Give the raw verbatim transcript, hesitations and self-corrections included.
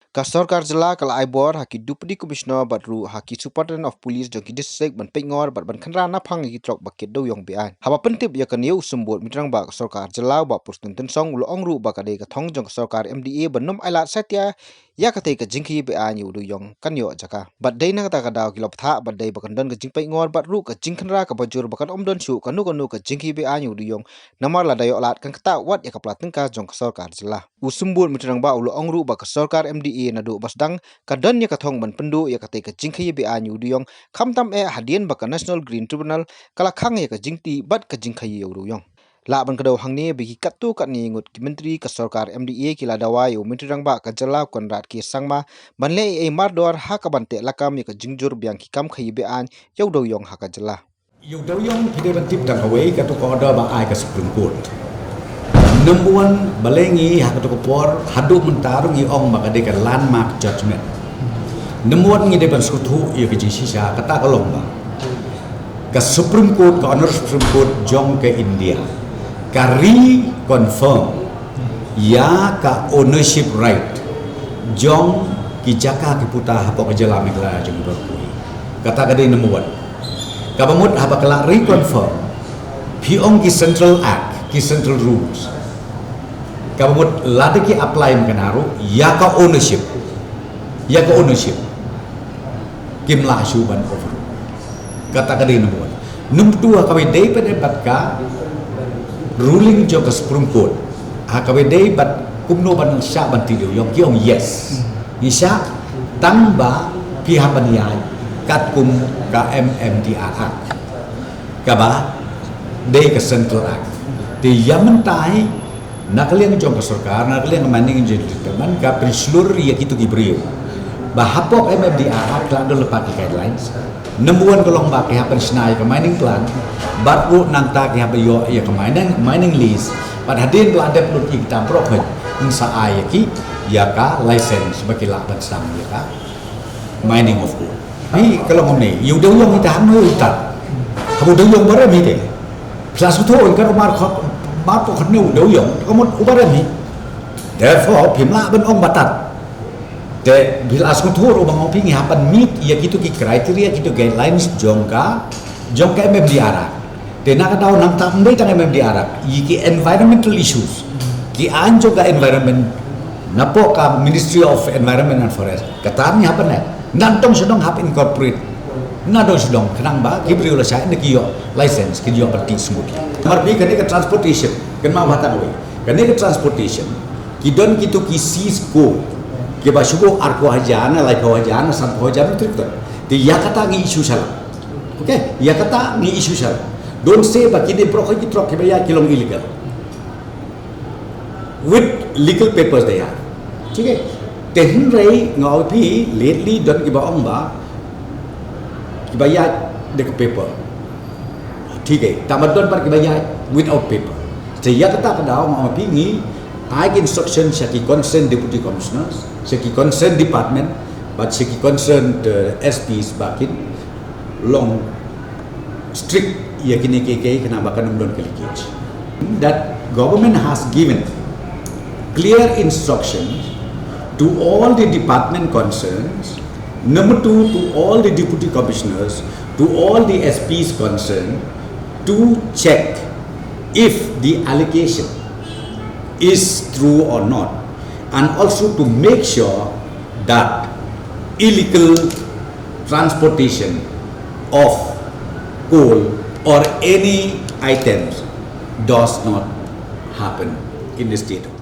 Ka sorkar jylla ka la ai bor ha ki Deputy Commissioner bad ruh ha ki Superintendent of Police jong ki district ban peit ngor bad ban khynra naphang ïa ki trok ba kit dewïong be-aiñ. Haba pyntip ïa kane, u symbud rangbah ka sorkar jylla, u Bah Prestone Tynsong, u la ong ruh ba ka dei ka thong jong ka sorkar M D A ban ym ailad satia ïa katei ka jingkhaïi be-aiñ ïa u dewïong kan ïoh jaka. Bad dei na kata ka daw ki la bthah ba dei ba kan don ka jingpeit ngor bad ruh ka jingkhynra kaba jur ba kan ym don shuh kano kano ka jingkhaïi be-aiñ ïa u dewïong, namar lada ïoh lad kan ktah wat ïa ka pla tyngka jong ka sorkar jylla. U symbud rangbah u la ong ruh ba ka sorkar M D A naduh ba sdang ka don ïa ka thong ban pynduh ïa katei ka jingkhaïi be-aiñ ïa u dewïong, khamtam eh hadien ba ka National Green Tribunal ka la khang ïa ka jingtih bad ka jingkhaïi ïa u dewïong. Lah ban kdew hangne ba ki katto katne ngut ki myntri ka sorkar M D A ki la dawa ïa u myntri rangbah ka jylla, u Conrad K Sangma, ban leh ei ei mardor ha kaban teh lakam ïa ka jingjur biang ki kam khaïi be-aiñ ïa u dewïong ha ka jylla. Ïa u dewïong phi dei ban tip tang kawei, kato ka order ba ai ka Supreme Court. Number one, balei ngi ha kato ka por haduh mynta ruh ngi ong ba ka dei ka landmark judgment. Number one, ngi dei ban sngewthuh ïa ka jingshisha, kata ka long ba ka Supreme Court, ka Honourable Supreme Court jong ka India, ka reconfirm ïa ka ownership right jong ki jaka ki puta hapoh ka jylla Meghalaya jong ngi baroh kawei. Kata ka dei number one. Kaba mut haba ka la reconfirm, phi ong ki central act, ki central rules, kaba mut lada ki apply ïa kane ruh, ïa ka ownership, ïa ka ownership kim lah shuh ban overrule. Kata ka dei number one. Number two, ha kaba ïadei pat bad ka ruling jong ka Supreme Court, ha kaba ïadei bad kumno ban shah ban tih dewïong, ki ong yes, ngi shah, tang ba phi hap ban ïaid katkum ka M M D R Act, kaba dei ka Central Act. Te ïa mynta hi, na ka liang jong ka sorkar, na ka liang ka Mining and Geological Department, ka pynshlur ïa kito ki briew ba hapoh M M D R Act ka la don lypa ki guidelines. Number one ka long ba ki hap ban shna ïa ka mining plan, bad ruh nangta ki hap ban ïoh ïa ka mining, mining lease. Bad hadien ba la dep lut ïa kita baroh, hooid, yn sa ai ïa ki ïa ka license ba ki lah ban sdang ïa ka mining of coal. Hi ka long kumne, ïa u dewïong hi te hangno u tad? Haba u dewïong u ba rem hi te, phi la sngewthuh, kan u mar khot, mar khot ne u dewïong, ka mut u ba rem hi. Therefore phim lah ban ong ba tad. Te phi la sngewthuh ruh ba nga ong phi ngi hap ban meet ïa kito ki criteria, kito guidelines jong ka, jong ka M M D R Act. Te na ka daw nangta ym dei tang M M D R Act, ïa ki environmental issues, ki aiñ jong ka environment napoh ka Ministry of Environment and Forest, kata ngi hap ban leh. Na dong sha dong hap incorporate, na dong sha dong, khnang ba ki briew lashai na ki ïoh license, ki ïoh ban tih smoothly. Namar phi kane ka transportation, kynmaw ba tang kawei, kane ka transportation, ki don kito ki seize coal kiba shu buh arphew hajar ne laiphew hajar ne sanphew hajar metric ton. Te ïa kata ngi issue shalor. Okay, ïa kata ngi issue shalor. Don't say ba kine baroh ki trok kiba ïaid ki long illegal. With legal papers they are. Thik hi. Te hynrei nga ong phi lately don kiba ong ba kiba ïaid da ka paper. Thik hi. Tang ba don pat kiba ïaid without paper. Te ïa kata ka daw nga ong phi ngi ai ki instruction sha ki concerned deputy commissioners, sha ki concerned department, bad sha ki concerned, uh, S Ps ba kin long strict ïa kine kiei kiei khnang ba kan ym don ka leakage. That government has given clear instructions to all the department concerns, number two, to all the deputy commissioners, to all the S Ps concerned, to check if the allegation is true or not, and also to make sure that illegal transportation of coal or any items does not happen in the state of